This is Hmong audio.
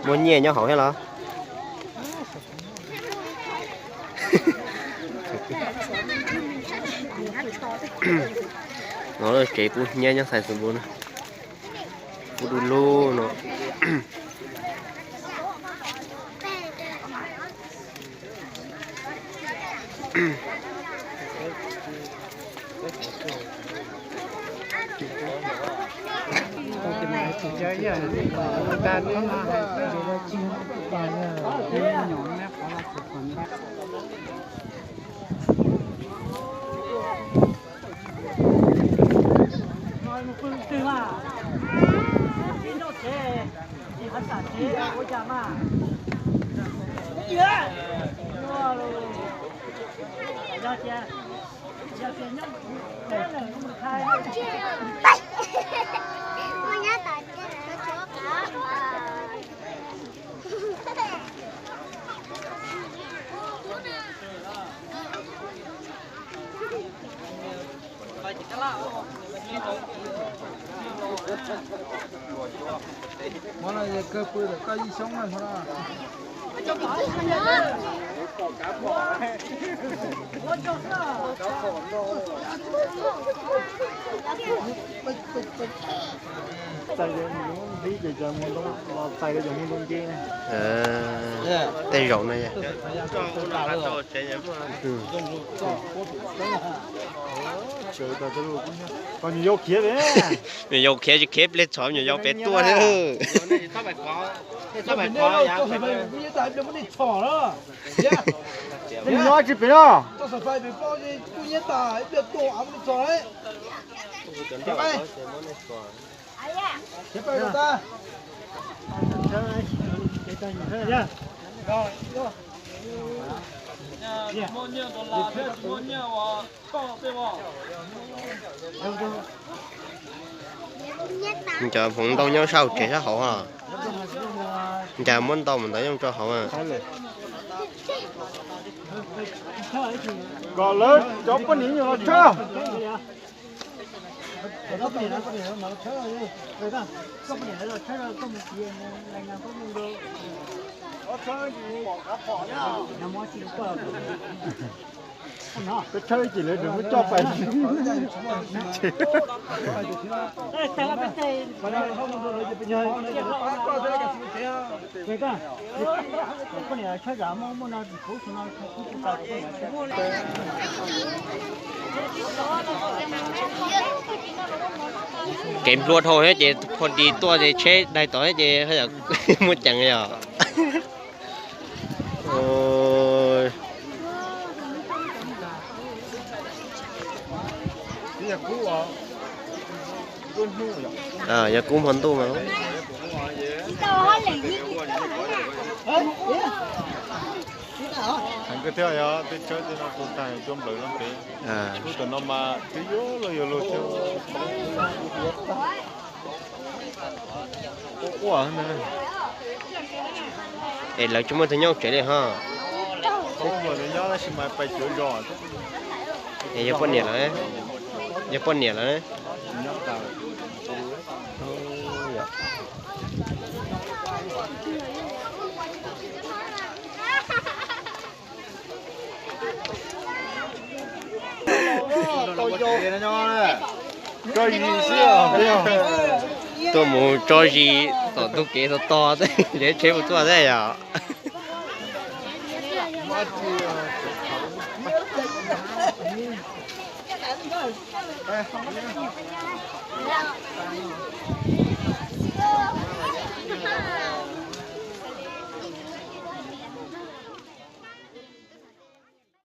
Muaj nyiaj nyob hauv thiab los? No tsev pub hnyiab nyob Xais Xus Npus na. Pub du lug no. Hmo no kawg pw ntawm koj ib xyoob na hmo no. Txais mus ntoo hlib ces cov mus ntoo los txais cov mus ntoo nce. Tej zaum no. Koj nyuam yaus khiav, nyuam yaus khiav tsis khiav pliag txhom nyuam yaus pem tuaj thiab. Nyob tsis pem no. Cov hmoov ntau nyob sab hauv tsev sab hauv os. Cas muab ntau mus ntawd yooj rau hauv. Kom lawv cov poj niam nyuam los tshawb. Koj tshawb ib chim lawv tseem muab coj pais. Kev nplua dhau thiab ces pho dis tuaj ces tsheb daig tod thiab ces muaj ceem yom. Yog kub hmo ntuj mas. Heev kawg thiab, yog tej tshawb tej no tus tag cua nplawm no pem. Lub tam no mas twb yuav luag yuav luag thiab. Es lawv tsis muaj tus nyob tsev li ho. Nyob tab sis mas pais cuav zos. Yog poj niam lawm, yog poj niam lawm. Tuaj mus tso zis tom ntug kev tog tog, tsheb mus tuaj thiab yom.